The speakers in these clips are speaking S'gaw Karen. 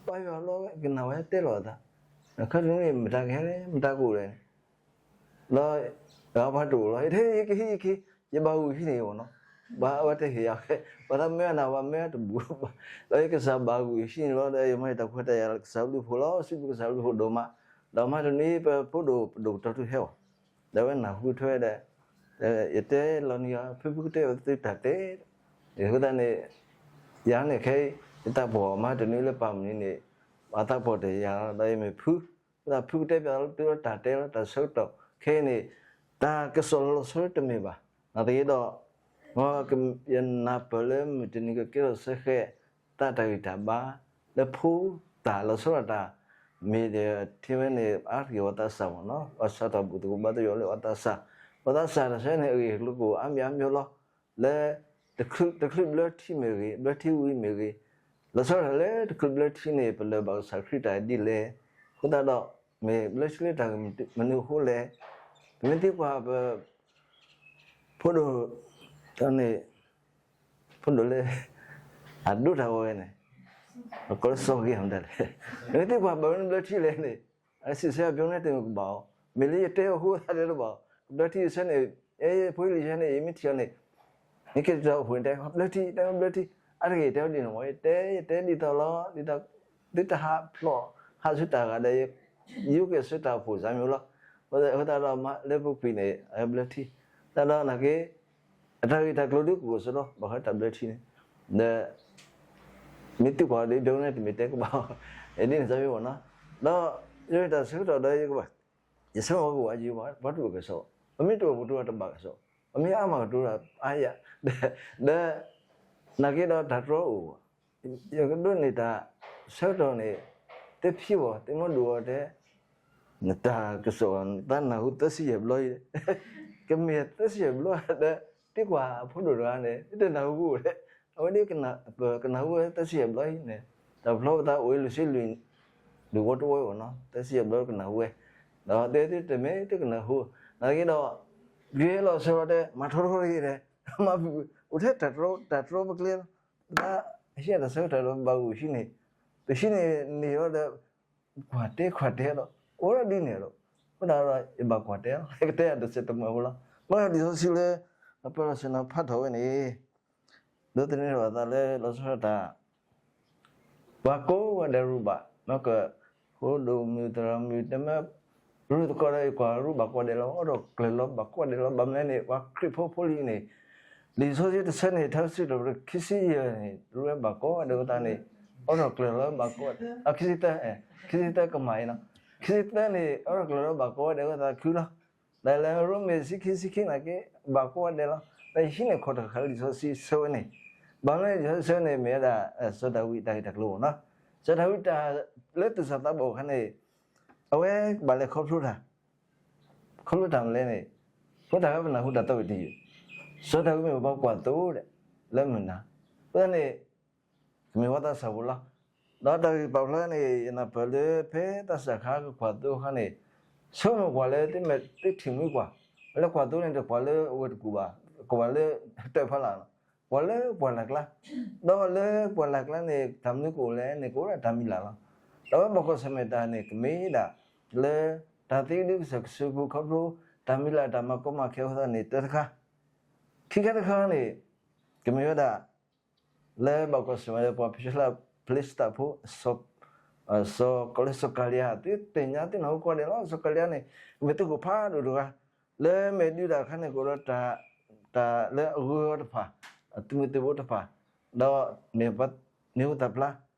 ပၢ်ယွၤလီၤကနၣ်ဝဲတဲလီၤအသး, ခဲန့ၣ်မတၤကဟဲလဲၣ် မတၤကအိၣ်လဲၣ်န့ၣ်, ဒီး ပှၤတအိၣ်လီၤ ယကဟံးယကဟံး ယဘၣ်ဂုာ်ဟံးန့ၢ်အီၤနီၤ, ဘၣ်အဝဲတဟ့ၣ်ယၤခဲ ပှၤသးမၢအနၢ်ဘၣ်မၢတဘူၣ်ဘၣ်, ဒီးယကစၢ်ဘၣ်ဂုာ်ဟံးန့ၢ်လီၤ ဒီးယမၤယတၢ်ခွဲးတၢ်ယာ်လၢကစၢ်ဘျုးဖှိၣ်လီၤ စံးဘျုးကစၢ်ဘျုးဖှိၣ်ဒိၣ်မး, ဒီးမၤတနံၤ ပဖိဒိၣ်ပဒိၣ်ကတီၤထူဟဲအီၤ, ဒီးအဝဲနၢ်ဟူထွဲဒီး ယတဲလီၤနံၤအီၤ ဖုဖုကတဲသုတၢ်တဲ, အဃိသတးန့ၣ် ယၤန့ၣ်ခဲအံၤ ယသးပှၢ်မၤတနံၤလၢပၢ်မုၢ်နံၤန့ၣ် အသးပှၢ်တယာ်လီၤ ဒီးယမ့ၢ်ဖု, အဃိသတးဖုကတဲပျးသုလၢတၢ်တဲလီၤ တၢ်ဆၢကတီၢ်ခဲအံၤန့ၣ် တၢ်ကစီၣ်လီၤလီၤဆီဆီတမ့ၢ်ဘၣ်, နာ်သက့ဒီး ယနၢ်ပၢၢ်လၢမုၢ်တနံၤကကဲထီၣ်စ့ၢ်ကီး တၢ်တၢ်ဂံၢ်တၢ်ဘါ လၢဖိသၣ်လီၤဆီဒၣ်တၢ် မ့ၢ်ဒီးထံဝဲန့ၣ် အါတက့ၢ်ပှၤသးစၢ်မ့ၢ်နီၤ ပှၤစးထီၣ်ဘူၣ်သကိးဘါသယိၤလၢပှၤသးစၢ်, ပှၤသးစၢ်တၢ်ဆၢန့ၣ် အဂ့ၢ်အကျိၤကအိၣ်အါမံၤအါမံၤလီၤ, လၢ တချုးဘျၢထံမ့ၢ်ဂ့ၤ ဘျၢထံဝံၤမ့ၢ်ဂ့ၤ, လီၤဆီဒၣ်တၢ်လၢတချုးဘျၢထံန့ၣ် ပလၢၤဘၣ်ကစၢ်ခရံာ်တၢ်ဒ်လဲၣ်, အဃိသတးဒီး မ့ၢ်ဘျၢထံလၢတၢ်မနုၤအဃိလဲၣ်, ပမ့ၢ်သံကွၢ်ပ ဖိဒိၣ် တၢ်န့ၣ် ဖိဒိၣ်လၢ အဒိတၢ်ဝဲန့ၣ် အကိးလၢစီၤဂ့ၤမတၤလဲၣ်, မ့ၢ်သံကွၢ်ဘၣ်မနုၤဘျၢထံလဲၣ်န့ၣ် အစံးဆၢအပျီန့ၣ်တမ့ၢ်ကဘၣ်အီၤ, မ့ၢ်လၢယတဲအဃိသတးဒီးတဘၣ်အီၤ, ကဘျၢထံယဆၢန့ၣ် ယဲယဖိလံၤဆၢန့ၣ် ယမ့ၢ်ထံၣ်အီၤန့ၣ် ယက့ၤတၢ်အိၣ်ဖှိၣ်န့ၣ် တဲဘျၢထံ တဲဘျၢထံ, အါတက့ၢ်တဲဝဲဒ်န့ၣ်မ့ၢ် ယတဲ ယတဲဒ်သိးလီၤ ဒ်သိး သုတဟးဖျိး ဟးဆူတၢ်ဂၤဒီး ယိၤက့ၤဆူတၢ်အိၣ်ဖှိၣ်စၢ်မံၤလီၤ, အဃိသတးဒီးမၤလၢပူၤကွံာ်န့ၣ် အဘျၢထံ, သတးဒီးနာ်က့ အတၢ်ဂ့ၢ်တၢ်ကျိၤဒုးကအိၣ်စ့ၢ်ကီး ဘၣ်ဃးတၢ်ဘျၢထံန့ၣ်, ဒီး မ့ၢ်သံကွၢ်ဒီး ဒ်န့ၣ်တမ့ၢ်တဲကဘၣ်အီၤ, ဒ်န့ၣ်စၢ်မံၤမ့ၢ်နီၤ, ဒီး ယတၢ်ဆၢကတီၢ်ဒီးယကဘၣ် ယဆၢမ့ၢ်ကဝဲယံၤ ပှၤတအိၣ်ကစီၣ်, ပမ့ၢ်တအိၣ်ကတိၤတၢ်တဘၣ်ကစီၣ်, ပမ့ၢ်အါမးကတိၤတၢ်အါယၤ, ဒီး နာ်က့ဒီးတၢ်တြီအိၣ်, ယကဒိးန့ၢ်တၢ် ဆၢကတီၢ်န့ၣ် တဖံးဘၣ် တမ့ၢ်ဒိၣ်အီၤတဲ နတၢ်ကစီၣ် နတၢ်နၢ်ဟူသၢဆံယဲၢ်ဘျီအံၤ, ကမ့ၢ်သၢဆံယဲၢ်ဘျီဒီး သံကွၢ်ဖိဒိၣ်တဂၤန့ၣ် တနၢ်ဟူကအိၣ်လဲၣ်, အဝဲဒ် ကနၢ်ဟူဝဲသၢဆံယဲၢ်ဘျီအံၤန့ၣ်, တၢ်ဖျီပသးအိၣ်ဝဲလွံၢ်ဆံလွံၢ် ဒုးဝီတဝီအံၤနီၤ သၢဆံယဲၢ်ဘျီကနၢ်ဟူဝဲ, ဒီးတဲသုတမ့ၢ်တကနၢ်ဟူ, နာ်က့ဒီး ယဲလီၤဆီတဲ မၤထီထီတဂ့ၤဒီး မၤဖုၣ်ဖုၣ် အိၣ်ထဲတၢ်တြီပကျဲလီၤ, ပသးဟံးတၢ်ဆၢကတီၢ်ဒီးပဘၣ်ဂုာ်ဟံးန့ၢ်, ပဟံးန့ၢ်န့ၢ်လီၤဒီး ကွၢ်တဲကွၢ်တဲလီၤ အိၣ်ဒ်န့ၣ်လီၤ, အဃိသတးဒီး ယဘၣ်ကွၢ်တဲလီၤ ကတဲအဒိးစဲးတမၢ်ဖိလီၤ, မ့ၢ်လီၤလံာ်စီဆှံလၢ ပၢၢ်လီၤဆ့ၣ်နီၤဖးထီၣ်ဝဲန့ၣ် ဒိးသန့ၤထီၣ်အသးလၢလီၤဆီဒၣ်တၢ် ပှၤကိးဂၤဒဲးရူၢ်ဘၣ် မ့ၢ်က ဖိဒိၣ်မုၣ်သရၣ်မုၣ် တမ့ၢ် ရူၢ်သကိးဒီးယကွၢ်ရူၢ်ဘၣ်ကိးဂၤဒဲးလီၤ အိၣ်ထီၣ်ကျၢၤလီၤဘၣ်ကိးဂၤဒဲးလီၤ ဘၣ်မနုၤလဲၣ်န့ၣ် ပှၤခရံာ်ဖိဖိလံၤန့ၣ် လံာ်စီဆှံတဆၢန့ၣ် ထါစံးထီၣ်ပတြၢၤခံဆံယဲၢ်န့ၣ် ရူၢ်ဝဲဘၣ်ကိးဂၤဒဲးအဃိသတးန့ၣ် အိၣ်ထီၣ်ကျၢၤလီၤဘၣ်ကိးဂၤဒဲး အခံဆံသၢ ခံဆံသၢကမၣ်အံၤလီၤ ခံဆံသၢန့ၣ် အိၣ်ထီၣ်ကျၢၤလီၤဘၣ်ကိးဂၤဒဲးအဃိသတးခုလီၤ ဒီးလၢရိမ့ၤဆံခံဆံခံနာ်က့ ဘၣ်ကိးဂၤဒဲးလီၤ ဒီးယဟံးန့ၢ်ခိၣ်တဃၣ်လၢလံာ်စီဆှံဆၢဝဲန့ၣ် ဘၣ်မနုၤလၢလံာ်စီဆှံဆၢန့ၣ် မ့ၢ်ဝဲဒၣ် စီၤဒၤဝံးတၢ်ဂ့ၢ်တၢ်ကျိၤမ့ၢ်နီၤ စီၤဒၤဝံးတၢ်လၢသူၣ်စၢ်သးဘီၣ်အခါန့ၣ် အဝဲကဘၣ်လဲၤခီဖျိတၢ် ခီဖျိတၢ်မနုၤလဲၣ်န့ၣ် ဖိသၣ်ဃဲပနၢ်ဟူတၢ်သီၣ်ဝံၤတယုၢ် စီၤဒၤဝံးမ့ၢ်ပှၤကွၢ်သိဒီး လၢမုၢ်နၤ အဃိသတးန့ၣ် ကမ့ၢ်ပှၤသးစၢ်ဖိလီၤ ဒီးတၢ်ဂ့ၢ်ပာ်ဖျါန့ၣ် ယနၢ်ပၢၢ်လၢဖဲသးစၢ်ခါကကွၢ်သိအခါန့ၣ် ဆိကမိၣ်ကွၢ်လၢသုမ့ၢ်သုထံၣ်မှံကွၢ် လၢကွၢ်သိန့ၣ် တကွၢ်လၢအဝဲတကူၣ်ဘၣ် ကွၢ်ဘၣ်လၢတၢ်ဖီလာ်လီၤ ကွၢ်လၢပှၢ်လၢ်ကျါ ဒီးလၢပှၢ်လၢ်ကျါန့ၣ် တၢ်မနုၤကအိၣ်လဲၣ်န့ၣ် ကအိၣ်ဒၣ်တၢ်မံၤလၢ်လီၤ ဒီးအဝဲဘၣ်ကွၢ်ဆၢၣ်မဲာ်တၢ်န့ၣ် ကမ့ၢ်ဒၣ်လၢ တၢ်သံဒုကစၢၢ်ကစုပူၤခီဖျိ တၢ်မံၤလၢ်တၢ်မၤကီမၤခဲအဃိသတးန့ၣ် တၢတခါ ခံခါတခါန့ၣ် ကမ့ၢ်ဝဲဒၣ် လၢဘၣ်ကွၢ်ဆၢၣ်မဲာ်လၢပှၤဖံလၢၣ်ဖလ့ၡသးဖိ စီၤ စီၤကီၤလံယၤ သုသ့ၣ်ညါသုနၢ်ဟူကိးဂၤဒဲးလီၤ စီၤကီၤလံယၤန့ၣ် မ့ၢ်သုးခိၣ်ဖးဒိၣ်တဂၤ လၢမဲာ်ဒုးတၢ်အခါန့ၣ် ကအိၣ်ဒီး တၢ်လၢအဂၢၢ်အီၤတဖၣ် အသုးမုၢ်သုးဘိတဖၣ် ဒီးမ့ၢ်ပှၤန့ၢ်ဟူသၣ်ဖျါ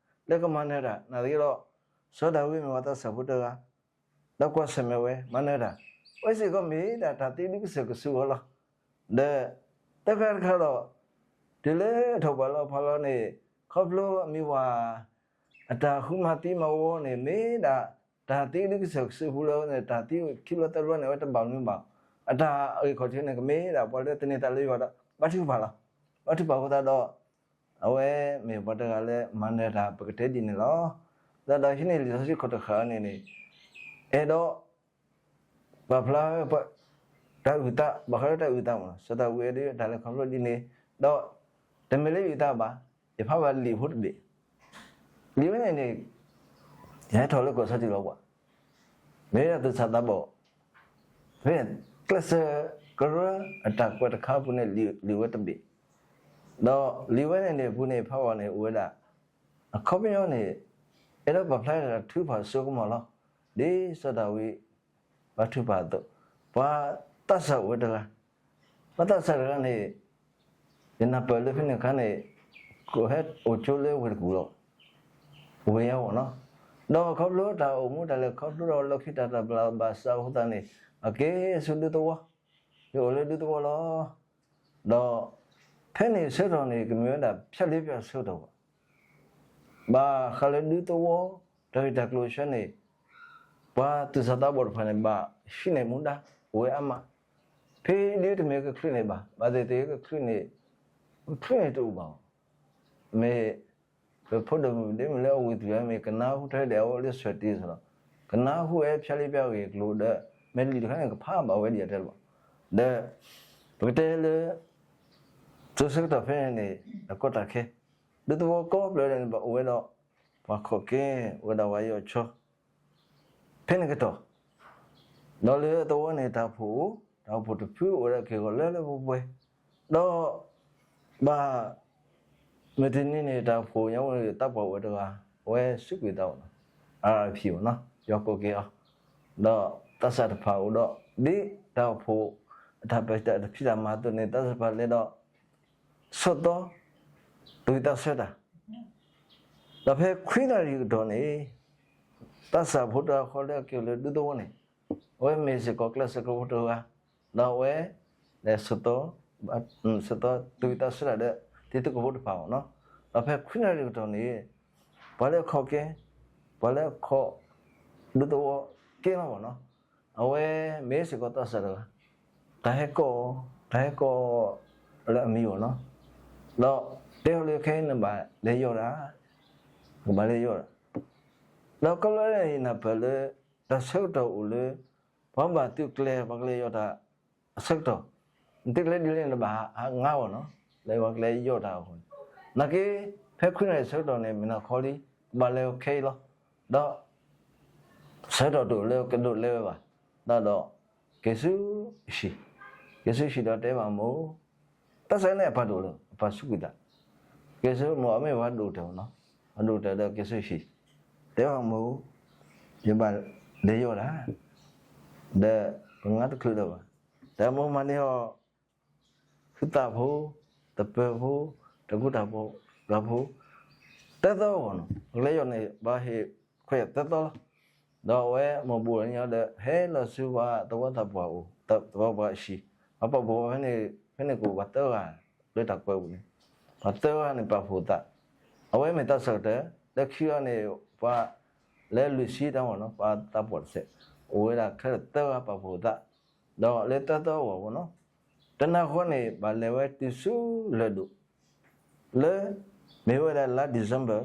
လၢကမၤနၢၤတၢ် နာ်သက့ဒီး စီၤဒၤဝံးမ့ၢ်ပှၤသးစၢ်ဖိတဂၤ ဒီးကွၢ်ဆၢၣ်မဲာ်ဝဲ မၤနၢၤတၢ် အဝဲစ့ၢ်ကီးမ့ၢ်ဒၣ်တၢ်သံဒုကစၢၢ်ကစုအီၤလီၤ. ဒီး တၢ်ခါတခါဒီး တုၤလၢထီၣ်ပှၢ်လီၤဖးလီၤန့ၣ် ခီဖျိအမံၤဝၤ အတၢ်ဃုမၤသံမၤဝီန့ၣ် မ့ၢ်ဒၣ်တၢ်သံဒုကစၢၢ်ကစုပူၤလၢန့ၣ် တၢ်သံခံဘျီသၢဘျီန့ၣ် အဝဲတဘၣ်မနုၤဘၣ်. အတၢ်အဂ့ၢ်ခီၣ်ထံးန့ၣ် ကမ့ၢ်ဒၣ်ပှၤလၢသန့ၤသးလၢယွၤဒီး ဘါထုကဖၣ်လီၤ. ဘါထုကဖၣ်အဃိသတးဒီး အဝဲမ့ၢ်ပှၤတဂၤလၢမၤနၢၤတၢ် ပကတဲဒ်န့ၣ်လီၤ. သတးဒီးဟံးန့ၢ်လံာ်စီဆှံခီၣ်တဃၣ်န့ၣ်န့ၣ် အဲၣ်ဒိး ပာ်ဖျါဝဲ တၢ်အုၣ်သး ဘၣ်ဃးလၢတၢ်အုၣ်သးမ့ၢ်နီၤ စီၤဒၤဝံးအဲၣ်ဒိးတၢ်လဲၤခီဖျိဒ်န့ၣ် ဒီး တမ့ၢ်လၢယုၢ်သးဘၣ် ယဖးဘၣ်လံာ်ဖိတဘ့ၣ် လံာ်ဝဲန့ၣ်န့ၣ် ယဟဲထီၣ်လၢကီၢ်ဆၢထံလီၤပှၤ, မ့ၢ်ဒၣ်သူၣ်စၢ်သးဘီၣ်, ဖဲန့ၣ်ကျဲးစၢးကရၢအတၢ်ကွဲးတခါအပူၤန့ၣ် လံာ်ဝဲတဘ့ၣ်, ဒီးလံာ်ဝဲန့ၣ်န့ၣ်အပူၤန့ၣ် ဖးဝဲန့ၣ်အိၣ်ဝဲဒၣ် အခီပညီန့ၣ် အဲၣ်ဒိးပာ်ဖျါတၢ်ထုကဖၣ်စိကမီၤလီၤ. ဒ်စီၤဒၤဝံး ဘၣ်ထုကဖၣ်အသိး, ပှၤသးစၢ်အိၣ်ဝဲတဂၤ, ပှၤသးစၢ်တဂၤန့ၣ် ယနၢ်ပၢၢ်လၢဖဲန့ၣ်အခါန့ၣ် ကဟဲအိၣ်ဆိလၢဝ့ၢ်တကူၣ်လီၤ. ဝ့ၢ်အဂီၢ်နီၤ, ဒီးခီဖျိတၢ်အိၣ်မူတၢ်လဲၤခီဖျိဒီးလီၢ်ခံတၢ်တဘျီဘၣ်ဆၣ်အဃိသတးန့ၣ် အက့ၤဆူဒူသဝီ, ဟဲအိၣ်လၢဒူသဝီလီၤ. ဒီးဖဲန့ၣ်ဆၢကတီၢ်န့ၣ် ကမ့ၢ်ဝဲဒၣ်ဖၠၣ်လ့ပၠၣ်ဆၢကတီၢ်ဘၣ် ဘၣ်ဃးလၢဒူသဝီ တၢ်ဂ့ၢ်တၢ်ကျိၤအဆၢန့ၣ် ပှၤသူၣ်စၢ်သးဘီၣ်တဖၣ်န့ၣ် ဘၣ်ဟံးန့ၢ်မူဒါ အိၣ်ဝဲအါမး, ဖဲဒ်တမ့ၢ်ကချုးန့ၣ်ဘၣ်, ဘၣ်သ့ၣ်သ့ၣ်ကချုးန့ၣ် ကချုးန့ၣ်တအိၣ်ဘၣ်, မ့ၢ် ပဖိဒိၣ်မုၣ်ဒ်မ့ၢ်လၢအဝ့ၢ်တဖၣ် မ့ၢ်ကနၢ်ဟူထဲဒၣ်အဝဲလၢစၢၤတံၢ်စ့ၢ်ကီး, ကနၢ်ဟူဝဲဖၠၣ်လ့ပၠၣ်အဂ့ၢ်အကျိၤဒီး မ့ၢ်လံာ်တခါန့ၣ် ကဖးဘၣ်ဝဲဒ်အံၤတဲလီၤ. ဒီး ပကတဲလၢ စိၤဆၢကတီၢ်ဖဲန့ၣ်န့ၣ် တၢ်ကီတၢ်ခဲ, ဒူသဝီကိးဖျၢၣ်ဒၣ်န့ၣ် ဘၣ်အိၣ်ဝဲဒီး ပှၤခီၣ်က့ၤ အိၣ်ဝဲဒၣ်ပှၤယီၢ်ဆီ ဖဲန့ၣ်ကတီၢ်, ဒီးလၢသဝီန့ၣ် တၢ်အိၣ်ဖှိၣ်အိၣ်, တၢ်အိၣ်ဖှိၣ်တဖုအိၣ်ဝဲဒၣ်က့ၤဂီၤလၢလၢပှဲၤပှဲၤ, ဒီး ဘၣ် မုၢ်တနံၤန့ၣ် တၢ်အိၣ်ဖှိၣ်ညါဝဲန့ၣ် သးပှၢ်အိၣ်ဝဲတဂၤ, အဝဲစူးကွံာ်သးအိၣ်နီၤ, အဖံးအိၣ်နီၤ, ယွၤကိးက့ၤအီၤ, ဒီးသးစၢ်တဖၣ်အိၣ်ဒီး ဒ်တၢ်အိၣ်ဖှိၣ် အတၢ်ပတၢ်တဖံးတၢ်မၤအသိးန့ၣ် သးစၢ်တဖၣ်လဲၤဒီး ဆိးသီ သူၣ်ဝံၣ်သးဆၢတၢ်, ဒီးဖဲခွံနၣ်ရံၣ်ကတီၢ်န့ၣ် သးစၢ်ဖိတဂၤဃီလၢအက့ၤအိၣ်လၢဒူသဝီန့ၣ် အဝဲမ့ၢ်စ့ၢ်ကီးကျဲးစၢးကရၢဖိတဂၤ, ဒီးအဝဲ လဲၤဆိးသီ ဆိးသီ သူၣ်ဝံၣ်သးဆၢတၢ်ဒီး တံၤသကိးဖိတဖၣ်အဂီၢ်နီၤ, ဒီးဖဲခွံနၣ်ရံၣ်ကတီၢ်န့ၣ် ပှၤလၢအခီၣ်က့ၤ ပှၤလၢအခီၣ် ဒူသဝီက့ၤလီၤဘၣ်နီၤ, အဝဲမ့ၢ်စ့ၢ်ကီးသးစၢ်တဂၤ, တၢ်ဟဲကိး တၢ်ဟဲကိး လၢအမံၤအဂီၢ်နီၤ, ဒီးတဲအီၤလၢခဲအံၤန့ၣ်ဘၣ်လဲၤယီၢ်တၢ်, ကဘၣ်လဲၤယီၢ်တၢ်, ဒီးကီၢ်လၢယနၢ်ပၢၢ်လၢ တၢ်ဆၢကတီၢ်အိၣ်လၢ ပှၤဘၣ်သုးကျဲၤ ပှၤကလဲၤယီၢ်တၢ် အဆၢကတီၢ်, သုးကျဲၤဒ်လဲၣ်န့ၣ်ဘၣ်ဟးငါအဂီၢ်နီၤ, လၢပှၤကလဲၤယီၢ်တၢ်အဂီၢ်န့ၣ်, နာ်က့ ဖဲခွံနၣ်ရံၣ်ဆၢကတီၢ်န့ၣ် မုၢ်နၤခီလံ, ကဘၣ်လဲၤခဲအံၤလီၤ, ဒီး ဆၢကတီၢ်တအိၣ်လၢကဒိးလဲဝဲဘၣ်, ဒီး က့ၤဆူဟံၣ်, က့ၤဆူဟံၣ်ဒီးတဲဘၣ်မိၢ်, သးစၢ်န့ၣ်အပၢ်ဒိၣ်လၢ အပၢ်စူးကွံာ်သး, က့ၤဆူမိၢ်အမ့ၢ်ပှၤဒိၣ်တၢၢ်နီၤ, ပှၤဒိၣ်တၢၢ်ဒီးက့ၤဆူဟံၣ်, တဲဘၣ်မိၢ်, ယဘၣ်လဲၤယီၢ်တၢ်, ဒီးပငါတချုးလၢၤဘၣ်, တၢ်မိၢ်မၤန့ၢ်အီၤ ဟုသၣ်ဖိ, သပၢၤဖိ, တၢ်ကူတၢ်ဖိ, ဂၤဖိ, သၢသီအဂီၢ်နီၤ, ပကလဲၤယီၢ်န့ၣ် ဘၣ်ဟ့ၣ်ခွဲးသၢသီလီၤ, ဒီးအဝဲမိၢ်ဘူးလီၤန့ၢ်အီၤဒီး ဟဲလီၤဆူပှၤသဝီသးပှၢ်အိၣ်, သဝီပှၢ်အဟံၣ်, ပှၤပာ်ဖှိၣ်ဖဲန့ၣ်, ဖဲန့ၣ်ကအိၣ်ပှၤသၢဂၤ, လၢတၢ်ကွဲးပူၤန့ၣ်, ပှၤသၢဂၤန့ၣ်ပာ်ဖှိၣ်သး, အဝဲမ့ၢ်သးစၢ်ကတၢၢ်, လၢခံဂၤန့ၣ် ပှၤ လၢလွံၢ်ဆံတၢ်ဂီၢ်နီၤ, ပှၤသးပှၢ်တစဲး, အိၣ်ဝဲဒၣ်ခဲလၢာ်သၢဂၤပာ်ဖှိၣ်သး, ဒီးလၢသၢသီအဂီၢ်နီၤ, တနၤဃီန့ၣ် ဘၣ်လဲၤဝဲတုၤဆူလၢၢ်ဒိၣ်, လၢ မ့ၢ်ဝဲဒၣ်လါ December,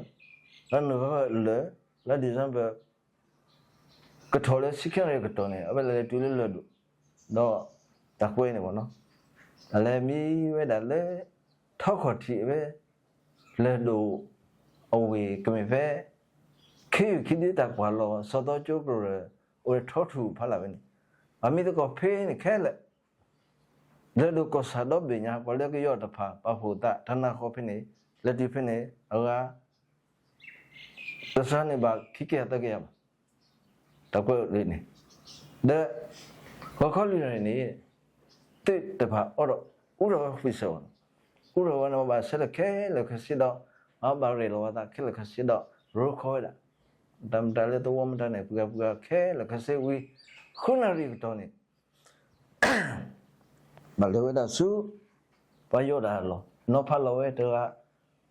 လါ November လၢ လါ December ကထီၣ်လၢဆံခံနၣ်ရံၣ်ကတီၢ်န့ၣ် အဝဲလဲၤတုၤလၢလၢၢ်ဒိၣ်, ဒီးတၢ်ကွဲးန့ၣ်ဘၣ်နီၤ, တၢ်လဲၤမံဝဲဒၣ်လၢ ထီခီၣ်ထံးဝဲ လၢၢ်ဒိၣ်အဝ့ၢ်ကမ့ၢ်ဖဲ ခ့ယုၢ်ခံဒုတၢ်ကွၢ်လီၤ စီၤသီကၠိကရၢၢ် အိၣ်ထီထူၣ်ဖးလၢ်ဝဲန့ၣ်, ပှၤမံသကိးဖဲန့ၣ်ခဲလၢာ်, လၢၢ်ဒိၣ်ကီၢ်ဆၣ်ဒီဘ့ၣ်ညါ ပှၤလၢကယီၢ်တဖၣ် ပာ်ဖှိၣ်သး တနၤဃီဖဲန့ၣ် လဲၤတုၤဖဲန့ၣ် အဂၤ တစှၤန့ၣ်ဘၣ်ခံကယၤသၢကယၤဘၣ်, တၢ်ကွဲးန့ၣ်, ဒီး ဂီၤခီလွံၢ်နၣ်ရံၣ်န့ၣ် သုးတဖၣ်အိးထီၣ် အူထီၣ်ဝဲဃုာ်စၢၤအီၤ, အူထီၣ်ဝဲန့ၣ် ပှၤဘၣ်ဆၢထၢၣ်ခဲလၢာ်ခဲဆ့ဒီး ပှၤဘၣ်ရဲၣ်လီၤဝဲသးခဲလၢာ်ခဲဆ့ဒီး ရိခီဝဲဒၣ်, တၢ်မတၤလၢသဝီမတၤန့ၣ် ပှၤပှၤခဲလၢာ်ခဲဆ့ဝံၤ ဃုနၣ်ရံၣ်ကတီၢ်န့ၣ် ဘၣ်လဲၤဝဲဒၣ်ဆူ ပှၤယီၢ်တၢ်လီၢ် နီၤဖးလီၤဝဲတဂၤ,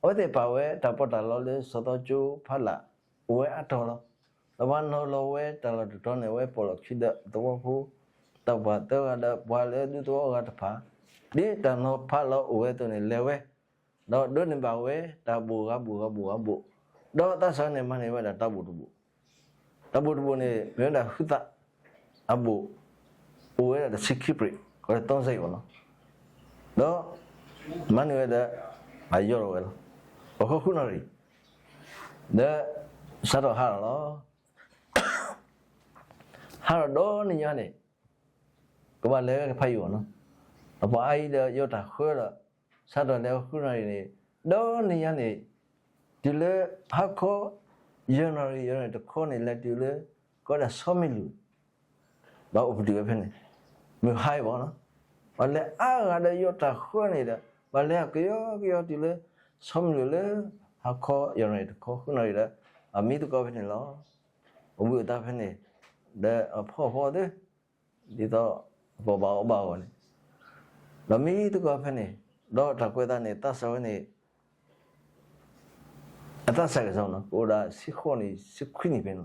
အဝဲသ့ၣ်ပာ်ဝဲတၢ်ပီးတၢ်လီလၢစီၤသီကၠိဖးလၢ် အိၣ်ဝဲအါတီၤလီၤ. ဒီးပှၤနီၤလီၤဝဲတၢ်လီၢ်တတီၤန့ၣ် အဝဲပိာ်လီၢ်ခံဒီးသဝီဖိ တၢ်ပှၢ်သၢဂၤဒီးပှၤလၢဒူသဝီအဂၤတဖၣ်, ဒ်တၢ်နီၤဖးလီၤအိၣ်ဝဲအသိးန့ၣ် လဲၤဝဲ ဒီးဒိးန့ၢ်ဘၣ်ဝဲတၢ်ဘိၣ်ဂၤဘိၣ်ဂၤဘိၣ်ဂၤဘိၣ်, ဒီးသးစၢ်န့ၣ်မၤန့ၢ်ဝဲဒၣ်တၢ်ဘိၣ်တဘိၣ်, တၢ်ဘိၣ်တဘိၣ်န့ၣ် မ့ၢ်ဝဲဒၣ်ဟုသၣ်အဘိၣ်, အိၣ်ဝဲဒၣ်တဆံခံပြံး, ကီးလၢ သုံးစိတ် အဂီၢ်လီၤ. ဒီး မၤန့ၢ်ဝဲဒီး အယီၢ်လီၤဝဲလီၤ. ဂီၤခီဃုနၣ်ရံၣ် ဒီး စးထီၣ်ဟးထီၣ်လီၤ. ဟးထီၣ်ဒီနံၤညါန့ၣ် ကဘၣ်လဲၤဖးယံာ်အီၤနီၤ. အပှၤအါအံၤဒီးယီၢ်တၢ်ဃၢဒီး စးထီၣ်လဲၤဃုနၣ်ရံၣ်န့ၣ် ဒီနံၤညါန့ၣ် တုၤလၢဟါခီ ယဲၢ်နၣ်ရံၣ် ယဲၢ်နၣ်ရံၣ်တခီန့ၣ် လဲၤတုၤလၢ ကီၢ်ဒၣ်ဆီမ့ၢ်လူၤ ဘၣ်အိၣ်ပတုာ်ဝဲဖဲန့ၣ် မုၢ်ဟါအံၤဘၣ်နီၤ. ပှၤလဲၤအါဂၤဒီးယီၢ်တၢ်ဃၢန့ၣ်ဒီး ပှၤလဲၤကယီကယီတုၤလၢ ဆီမ့ၢ်လူၤလၢ ဟါခီယဲၢ်နၣ်ရံၣ်တခီ ဃုနၣ်ရံၣ်ဒီး အမံသကိးဖဲန့ၣ်လီၤ. အဝံအသးဖဲန့ၣ် ဒီးအဖှီၣ်အဖီသ့ၣ် ဒ်သိးအကီၢ်ဘၣ်အီၣ်ဘၣ်အီၤန့ၣ် ဒီးမံသကိးဖဲန့ၣ် ဒီးတၢ်ကွဲးသးန့ၣ် သးစၢ်ဝဲန့ၣ် အသးစၢ်ကစီၣ်နီၤ ကအိၣ်ဒၣ်ဆံဃိးနံၣ် ဆံခွံနံၣ်ဖဲန့ၣ်လီၤ.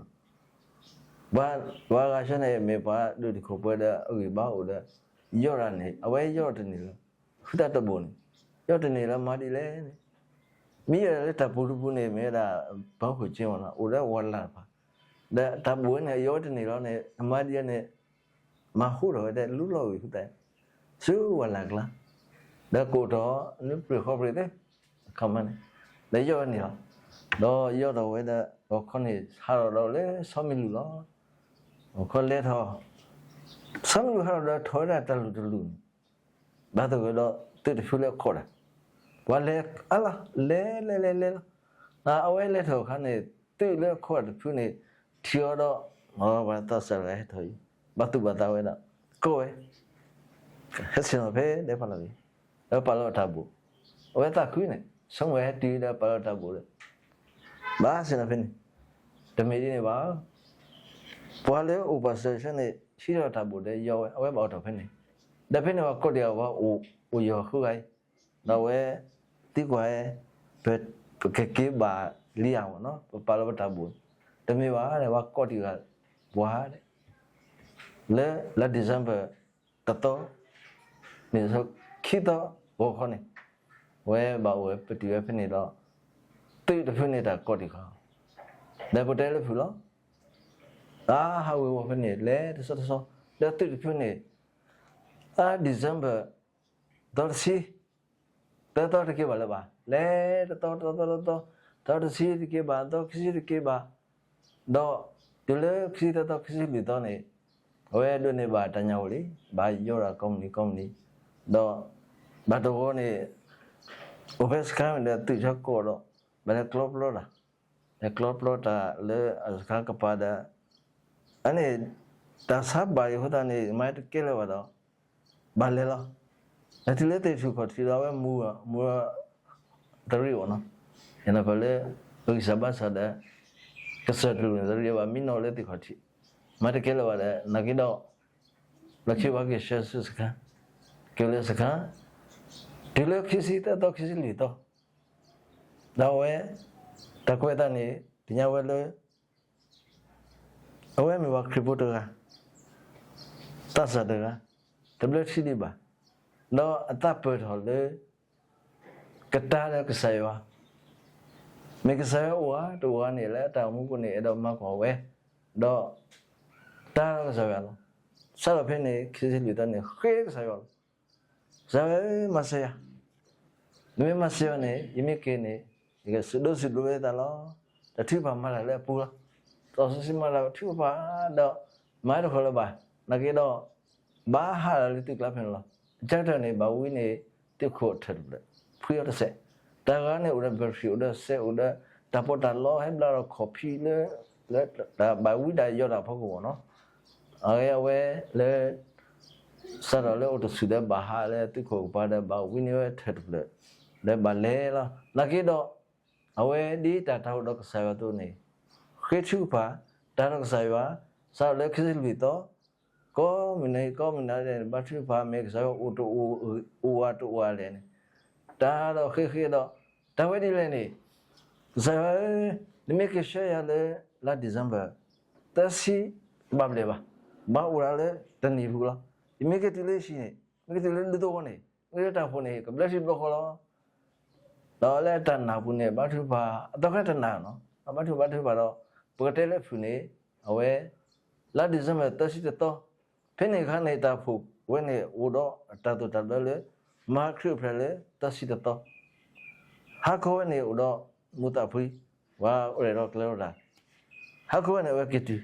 ပှၤဂၤဆၢန့ၣ် မ့ၢ်ပှၤဒိၣ်တုာ်ခိၣ်ပှဲၤဒီးအဂံၢ်ဘါအိၣ်ဒီး ယီၢ်တၢ်န့ၣ် အဝဲယီၢ်တန့ၢ်လၢၤ ဃုသးတဘိန့ၣ် ယီၢ်တန့ၢ်လၢမၤဒ်လဲၣ်န့ၣ် မ့ၢ်ယီၢ်လၢတၢ်ပူၤတပူၤန့ၣ် မ့ၢ်ဝဲဒၣ် ပှၤဟိၣ်က့မ့ၢ်နီၤ အိၣ်ဒီးဝၤလၢ်တဖၣ် ဒီးတၢ်ဘိန့ၣ် ယီၢ်ဝဲတန့ၢ်လီၤန့ၣ် အမၤဒ်လဲၣ်န့ၣ် မၤဟူထီၣ်ဝဲဒၣ်လူလီၤဝံၤဃုသး ဆူဝၤလၢ်ကျါ ဒီးကိးထီၣ်လၢပျၢၤဃီပြံၤသ့ၣ် အခီမ့ၢ်န့ၣ် ဒီးယီၢ်ဝဲန့ၣ်လီၤ. ဒီးယီၢ်ထီၣ်ဝဲဒၣ် ဂီၤခီန့ၣ် ဟးထီၣ်ဒီးလၢဆီမ့ၢ်လူၤလီၤ. ဂီၤခီလဲၤထီၣ် ဆီမ့ၢ်လူၤဟးထီၣ်ဒီးထီၣ်ဝဲဒၣ်တၢ်လူၢ်တလူၢ်န့ၣ် ဘၣ်သဂၢၢ်ဒီးသုးတဖုလၢအခီၣ်ဒၣ် ပှၤလဲၤအါလီၤ လဲၤလဲၤလဲၤလဲၤလီၤ. အဝဲလဲၤထီၣ်အခါန့ၣ် သုးလၢအခီၣ်တဖုန့ၣ် ထံၣ်အီၤဒီး ပှၤသးစၢ်တဂၤဟဲထီၣ်အံၤ ဘၣ်သူၣ်ဘၣ်သးဝဲဒၣ် ကိးဝဲ ဟဲဆ့ၣ်နီၤဖဲဒဲဖးလီၤက့ၤ ဒီးပာ်လီၤအတၢ်ဘိၣ် အဝဲသးခုန့ၣ် ဆိကမိၣ်ဟဲတုၤဒီးပာ်လီၤတၢ်ဘိၣ်ဒီး ဘၣ်ဆ့ၣ်နီၤဖဲန့ၣ် တမ့ၢ်ဒ်န့ၣ်ဘၣ် ပှၤလၢအိၣ်ပှၤစၢၤဆၢန့ၣ် ဟံးထီၣ်တၢ်ဘိၣ်ဒီးယီၢ်ဝဲ အဝဲဘၣ်အိၣ်ထီၣ်ဖဲန့ၣ် ဒီးဖဲန့ၣ်ပှၤကိးဒံးအီၤ ပှၤအိၣ်ယီၢ်ဃုဂၤအံၤ ဒီးအဝဲသံကွၢ်ဝဲ ပကက့ၤဘၣ်လံဧါမ့ၢ်နီၤ ပပာ်လီၤပတၢ်ဘိၣ် တမ့ၢ်ဘၣ်ဒီး ပှၤကိးဒံးဂၤ ပှၤ လၢလါ December တသီ န့ၣ် ခံသီဂီၤခီန့ၣ် အဝဲဘၣ်အိၣ်ဝဲပတုာ်ဝဲဖဲန့ၣ်ဒီး သုးတဖုန့ၣ်တၢ်ကိးဒံးဃီ ဒီးပတဲလၢဖုၣ်လီၤ တၢ်ဟးဝ့ၤဝီၤဖဲန့ၣ် လဲၤတဆီတဆီ ဒီးသုးတဖုန့ၣ် အါ December သီတဆံ သၢသီတက့ၤဘၣ်လၢၤဘၣ် လဲၤတသီတသီတသီ သီတဆံတက့ၤဘၣ် သီခံဆံတက့ၤဘၣ် ဒီးတုၤလၢခံဆံသၢသီ ခံဆံလွံၢ်သီန့ၣ် အဝဲဒိးန့ၢ်ဘၣ်တၢ်ညၣ်ဝူၤလံ ဘၣ်ယီၢ်ဒၣ်ကိးမုၢ်နံၤကိးမုၢ်နံၤ ဒီး ဘၣ်တဂီၤန့ၣ် အိၣ်ဖဲစခါဒီးသုးဆၢကိးဒီး ဘၣ်လဲၤကျီပျီတၢ် လဲၤကျီပျီတၢ်လၢအစခါကပၤဒီး အန့ၣ် တၢ်ဆါဘၣ်အံၤအဃိသတးန့ၣ် မၤတကဲလၢၤဘၣ်ဒီး ဘၣ်လဲၤလီၤ လဲၤတုၤလၢသ့ၣ်ထူၣ်ခီၣ်ထံးဒီး အဝဲမူ မူ တရံးအီၤနီၤ ယနီၢ်ကီၢ်လၢ ပဂံၢ်စၢ်ဘါစၢ်ဒီး ကစၢၢ်တလူၢ်န့ၣ် တရံးဘၣ် မံနီၤလၢသ့ၣ်ခီၣ်ထံး မၤတကဲလၢၤဘၣ်ဒီး နာ်က့ဒီး လီၢ်ခံပှၤက့ၤဆှၢဆူစခါ က့ၤလၢစခါ တုၤလၢခံဆံသၢသီ ခံဆံလွံၢ်သီ ဒီးအဝဲ တၢ်ကွဲးအသးန့ၣ် သ့ၣ်ညါဝဲလၢ အဝဲမ့ၢ်ပှၤခရံာ်ဖိတဂၤ သးစၢ်တဂၤ တဘျၢထံဒံးဘၣ် ဒီးအသးပၢၢ်ထီၣ်လၢ ကတၢၢ်ဒီးကစၢ်ယွၤ မ့ၢ်ကစၢ်ယွၤအိၣ်ဧါတအိၣ်ဧါန့ၣ် လၢအတၢ်အိၣ်မူပူၤန့ၣ် အဲၣ်ဒိးမၤကွၢ်ဝဲ ဒီး တၢ်ဒီးကစၢ်ယွၤလီၤ. စးထီၣ်ဖဲန့ၣ် ခံဆံလွံၢ်သီန့ၣ် ဃ့ကစၢ်ယွၤလီၤ. ကစၢ်ယွၤဧၢ မၤစၢၤယၤ နမ့ၢ်မၤစၢၤယၤန့ၣ် ယမ့ၢ်က့ၤန့ၣ် ယကစံးဒိၣ်စံးဒိၣ်လၢယသးလီၤ. တၢ်ထုကဖၣ်မၤတၢ်လၢအပူၤလီၤ. သီစီဆှံမၤတၢ်ထုကဖၣ်ဒီး မၤတခီလၢၤဘၣ်. နာ်က့ဒီး ဘၣ်ဟးလၢသုးကျါဖဲန့ၣ်လီၤ. အကတၢၢ်န့ၣ် ဘၣ်ဝံန့ၣ် သုးခိၣ်ထၢၣ်တဖျၢၣ် ဖှံအီၤတစဲး. တၢ်ဂၤန့ၣ် အိၣ်ဒီး battery အိၣ်ဒီးစဲး အိၣ်ဒီး တၢ်ပီးတၢ်လီဟဲဘျါဒီးခီၣ်ဖံးလၢ လၢတၢ်ဘၣ်ဝံဒၣ်ယီၢ်တၢ်ဖီခိၣ်မ့ၢ်နီၤ အဝဲ အဝဲလၢ စးထီၣ်လၢအိၣ်တဆူၣ်ဒီးဘၣ်ဟးလၢသုးခိၣ်ကပၤဒီးဘၣ်ဝံန့ၢ်ဝဲထၢၣ်တဖျၢၣ် ဒီးဘၣ်လဲၤလီၤ. နာ်က့ဒီး အဝဲဒ်တၢ်တၢ်အိၣ်ဒီးကစၢ်ယွၤအသိးန့ၣ် ဃ့ထုကဖၣ် တၢ်ဒီးကစၢ်ယွၤ စးထီၣ်လၢခံဆံလွံၢ်သီ ကိးမုၢ်နံၤ ကိးမုၢ်နၤဒဲးန့ၣ် ဘါထုကဖၣ် မ့ၢ်ကစၢ်ယွၤအိၣ်တအိၣ် အိၣ်ဝဲတအိၣ်ဝဲလဲၣ်န့ၣ် တၢ်ဒီးဃ့ဃ့ဒီး တၢ်ဝဲဒ်လဲၣ်န့ၣ် ကစၢ်ယွၤဧၢ နမ့ၢ်ကဆှၢယၤလၢ လါ December သၢဆံ ဘၣ်ဘျဲၣ်ဘၣ်, ဘၣ်အိၣ်ဒၣ်လၢတနံၤပူၤလီၤ. ယမ့ၢ်ကတုၤလၢဟံၣ်န့ၣ် မ့ၢ်ကတုၤလၢဒူသဝီန့ၣ် မ့ၢ်လၢတၢ်ဖှိၣ်န့ၣ် ကဘျၢထံဘျီဃီလီၤ. ဒီးလၢတၢ်နာ်ပူၤန့ၣ် ဘါထုကဖၣ် အသီခဲတနာ်နီၤ ဘါထုကဖၣ် ဘါထုကဖၣ်ဒီး ပကတဲလၢဖုၣ်န့ၣ် အဝဲ လါ December သၢဆံတသီ ဖဲန့ၣ်အခါန့ၣ် တၢ်ဖှိၣ်ဝဲန့ၣ် အိၣ်ဒီးတၢ်သိၣ်တၢ်ဘျၢလၢ မၤခရံာ်အိၣ်ဖျဲၣ်လၢသၢဆံတသီ ဟါခီဝဲန့ၣ် အိၣ်ဒီးမူးသးဖှံ ပှၤအိၣ်ရဲၣ်ဒီးကျဲၤဒီးတၢ် ဟါခီဝဲန့ၣ် အဝဲက့ၤတုၤ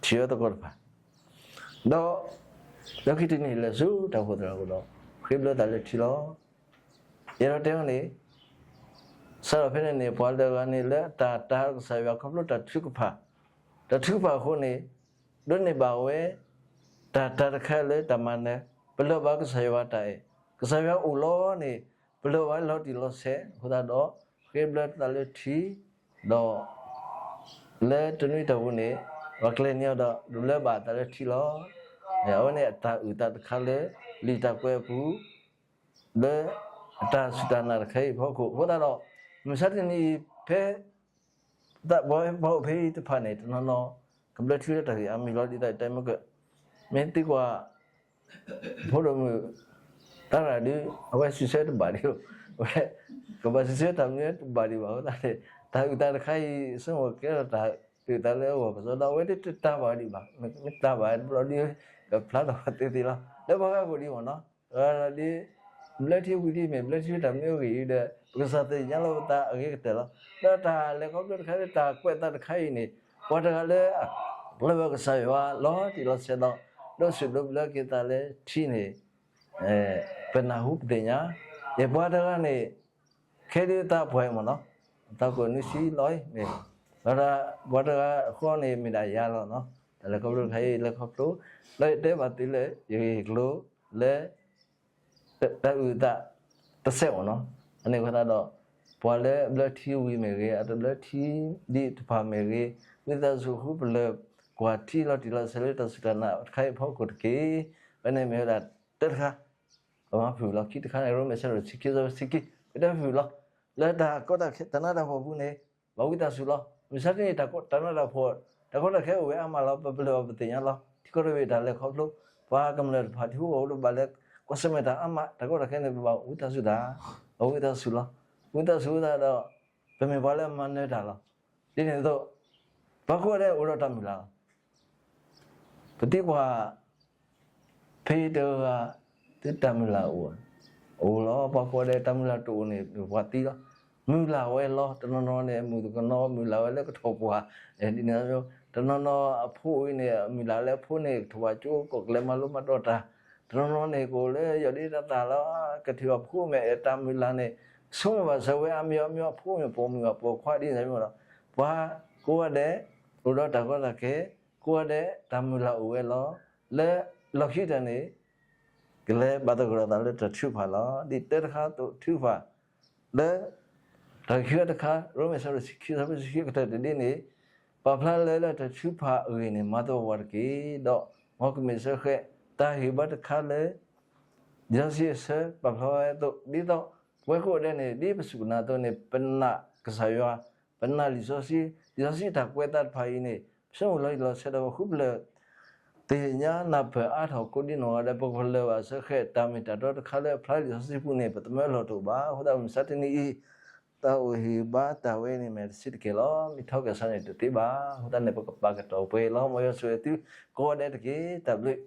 ထံၣ်ဝဲသကိးတဖၣ်, ဒီး လၢခံတနံၤလဲၤဆူတၢ်အိၣ်ဖှိၣ်သရၣ်အိၣ်ဒီး ဃ့ဘျၢသးလၢထံလီၤ. ယအဲၣ်ဒိးတဲအီၤန့ၣ် စးထီၣ်ဖဲန့ၣ်န့ၣ် ပှၤတဂၤန့ၣ်လၢအတၢ်တၤကစၢ်ယွၤခီဖျိတၢ်ထုကဖၣ်, တၢ်ထုကဖၣ်အဃိန့ၣ် ဒိးန့ၢ်ဘၣ်ဝဲ တၢ်တၤတခါလၢတၢ်မၤနၢၤ, ပလၢၢ်ဘၣ်ကစၢ်ယွၤတၢ်အဲၣ်, ကစၢ်ယွၤအိၣ်လီၤန့ၣ် ပလၢၢ်ဘၣ်လီၤတံၢ်လီၤဆဲးအဃိသတးဒီး ဃ့ဘျၢသးလၢထံ, ဒီး လၢတနွံတၢ်ပူၤန့ၣ် ပှၤကျဲၤန့ၢ်အီၤဒီး ဒုးဘျၢဘၣ်အသးလၢထံလီၤ. အဝဲန့ၣ်အတၢ်အုၣ်သးတခါလၢ လံာ်တၢ်ကွဲးအပူၤ လၢအတၢ်စူၢ်တၢ်နာ်တခါအံၤအဖီခိၣ်အဃိသတးဒီး မုၢ်ဆါတနံၤအံၤဖဲ ပှၤအိၣ်ဖဲအံၤတဖၣ်န့ၣ် တနီၤနီၤ ကဘျၢထံလၢတၢ်ဂ့ၢ်အါမံၤလီၤ ဒ်သိးယတဲမ့ၢ်က မ့ၢ်သံကွၢ် ဖိဒိၣ်မုၣ် သရၣ်ဒု အဝဲစံးဆၢတဘၣ်ဒံး, အဝဲ ကဘၣ်စံးဆၢတၢ်မနုၤတဘၣ်ဒံးဘၣ်အဃိသတးန့ၣ် တၢ်အုၣ်သးတခါအံၤ ဆိကမိၣ်ကဲထီၣ်တၢ်အုၣ်သးလၢအဂီၢ်ကစီဒီ အဝဲဒၣ်တတၤဘၣ်ဒံးဘၣ်, မ့ၢ်တတၤဘၣ်တဘျီဒ် ကဖျါထီၣ်သ့သ့လီၤ. လၢပှၤဂၤအဂီၢ်ဒ်မ့ၢ်နီၤ ဒ် ဘျၢထံဝံၤဒ်မ့ၢ် ဘျၢထံတၢ်မနုၤအဂ့ၢ်အံၤဒီး ပကစၢ်သ့ၣ်ညါလီၤပသးအဂ့ၤကတၢၢ်လီၤ. ဒီးတၢ်လဲၤခီဖျိတခါလၢတၢ်ကွဲးသးတခါအံၤန့ၣ် ပှၤတဂၤလၢ လၢဘၣ်ကစၢ်ယွၤလီၤတံၢ်လီၤဆဲးဒီး ဒိးဆူၣ်ဒိးဘျၢက့ၤသးလၢထံန့ၣ် ပနၢ်ဟူပသ့ၣ်ညါ, ယပှၤတဂၤန့ၣ် ခဲဒုးသးပှဲၤမ့ၢ်နီၤ, သးကိးနွံဆံလီၤအံၤမ့ၢ်, ဒီးပှၤတဂၤအဃိန့ၣ် မ့ၢ်ဒၣ်ယၤလီၤနီၤ, တၢ်လဲၤခီဖျိတခါအံၤ လဲၤခီဖျိ လၢယတဲဘၣ်သုလၢ ယဂ့ၢ်ကျိၤ လၢ တၢ်အုၣ်သးတစဲးမ့ၢ်နီၤ, အန့ၣ်အဃိသတးဒီး ပှၤလၢဘျၢထံဝံၤမ့ၢ်ဂ့ၤ အတဘျၢထံဒံးတဖၣ်မ့ၢ်ဂ့ၤ, ဝံသးစူၤဃုပလၢၢ်ကွၢ်ထံလီၤတံၢ်လီၤဆဲးလၢတၢ်စူၢ်တၢ်နာ်တခါအံၤအဖီခိၣ်တက့ၢ်. အဝဲန့ၣ်မ့ၢ်ဝဲဒၣ်တၢတခါ ပမၤဖုၣ်လီၤ. ခံတခါန့ၣ် ရိမ့ၤဆၢဒိၣ်ဆံခံ ဆၢဖိဆံခံ ပတဲဖုၣ်လီၤ. လၢတၢ်ကီတၢ်ခဲ တၢ်နးတၢ်ဖှီၣ်အပူၤန့ၣ် ဘၣ်ဝံသးစူၤလီၤ. မုၢ်ဆါတနံၤ တၢ်နးတၢ်ဖှီၣ် တၢ်ကီတၢ်ခဲအိၣ်ဝဲအါမးလီၤ. ပပလၢၢ်ဘၣ်ပသ့ၣ်ညါလီၤ. ထံကီၢ်တဘ့ၣ်တၢ်လဲၤခီဖျိ ပှၤကမျၢၢ်တဖၣ်ထံဖိကီၢ်ဖိတဘၣ်လဲၤကွၢ်ဆၢၣ်မဲာ်တၢ်အါမး တၢ်ကီတၢ်ခဲန့ၣ် ပဘၣ်ဝံသးစူၤတၢ် ဘၣ်ဝံသးစူၤလီၤ. ဝံသးစူၤဝဲသတးဒီး ပမ့ၢ်ပှၤလၢအမၤနၢၤတၢ်လီၤ. ဒ်န့ၣ်အသိး ပှၤကိးဂၤဒဲးအိၣ်ဒီးတၢ်မုၢ်လၢ်လီၤ. ပသံကွၢ် ဖဲတဂၤ သုတၢ်မုၢ်လၢ်အိၣ်, အိၣ်လီၤ. ပှၤကိးဂၤဒဲးတၢ်မုၢ်လၢ်တအိၣ်န့ၣ် ပှၤသံလီၤ. မုၢ်လၢ်ဝဲလီၤ. တနီၤနီၤန့ၣ် မုၣ်ကနီၤမုၢ်လၢ်ဝဲလၢကထီၣ်ပှၢ်, ဒ်န့ၣ် တနီၤနီၤအဖိအံၤန့ၣ် မုၢ်လၢ်လၢအဖိန့ၣ် ကထီၣ်ပှၢ်ကၠိကီၢ်ကလဲၤမၤလိမၤဒိးတၢ်, တနီၤနီၤန့ၣ် ကအိၣ်လၢယီၢ်ဒ့တၢ်သၣ်လီၤ. ကထံၣ်ဘၣ်ဖိမ့ၢ်အဲၣ်တၢ်မုၢ်လၢ်န့ၣ် ဆိကမိၣ်ဘၣ်စၢၤဝဲအါမံၤအါမံၤအဖိမ့ၢ်ပိာ်မုၣ်အပိာ်ခွါဒ်န့ၣ်မ့ၢ်ဒီး ပှၤကိးဂၤဒဲး အိၣ်ဒီးတၢ်ကီတၢ်ခဲ, ကိးဂၤဒဲးတၢ်မုၢ်လၢ်အိၣ်ဝဲလီၤ. လၢလီၢ်ခံတၢ်န့ၣ် ကလဲၤဘၣ်သဂၢၢ်လိာ်သးလၢတၢ်ထုကဖၣ်လီၤ. ဒ်တၢတခါသိးထုကဖၣ် လၢ တၢ်ခံဂၤတခါ ရိမ့ၤဆၢဒိၣ်ဆံခံ ဆၢဖိဆံခံကတၢၢ်တဒ်န့ၣ် ပာ်ဖျါလၢလၢတၢ်ထုကဖၣ်အဂ့ၢ်န့ၣ် မၤသကိးပှၤတက့ၢ်. ဒီးမ်ကမ့ၢ်စၢဃဲး တၢ်ဟ့ၣ်ဘါတခါလၢ လံာ်စီဆှံအဆၢပာ်ဖျါဝဲအသိး ဒ်သိး ပဝဲကိးဂၤဒဲးန့ၣ် ဒ်ပစူၢ်က့ၤနာ်အသိးန့ၣ် ပနာ်ကစၢ်ယွၤ, ပနာ်လံာ်စီဆှံ, လံာ်စီဆှံတၢ်ကွဲးသးတဖၣ်အံၤန့ၣ် ပဆိကမိၣ်လီၤတံၢ်လီၤဆဲးဒီးပဃုပလၢၢ် သ့ၣ်ညါနၢ်ပၢၢ်အါထီၣ်ကိးဒ်နီၢ်ဂၤဒဲး ပကပလၢၢ်ဘၣ်စၢဃဲးတၢ်မ့ၢ်တၢ်တီတခါလၢအဖျါလံာ်စီဆှံပူၤန့ၣ် ပသမၢလီၢ်တအိၣ်ဘၣ်. အဃိသတးမုၢ်မဆါတနံၤအံၤ တၢ်အိၣ်ဟ့ၣ်ဘါတၢ်ဝဲန့ၣ်မ့ၢ်တဆံးတက့ၢ်လီၤ. မ့ၢ်ထီက့ၤစးန့ၣ်တသ့ဘၣ်. အဃိသတးန့ၣ် ပကပာ်ကတီၢ်ပှဲၤလီၤ. မ်ယွၤဆိၣ်ဂ့ၤသုကိးဂၤဒဲးတက့ၢ်. တၢ်ဘျုး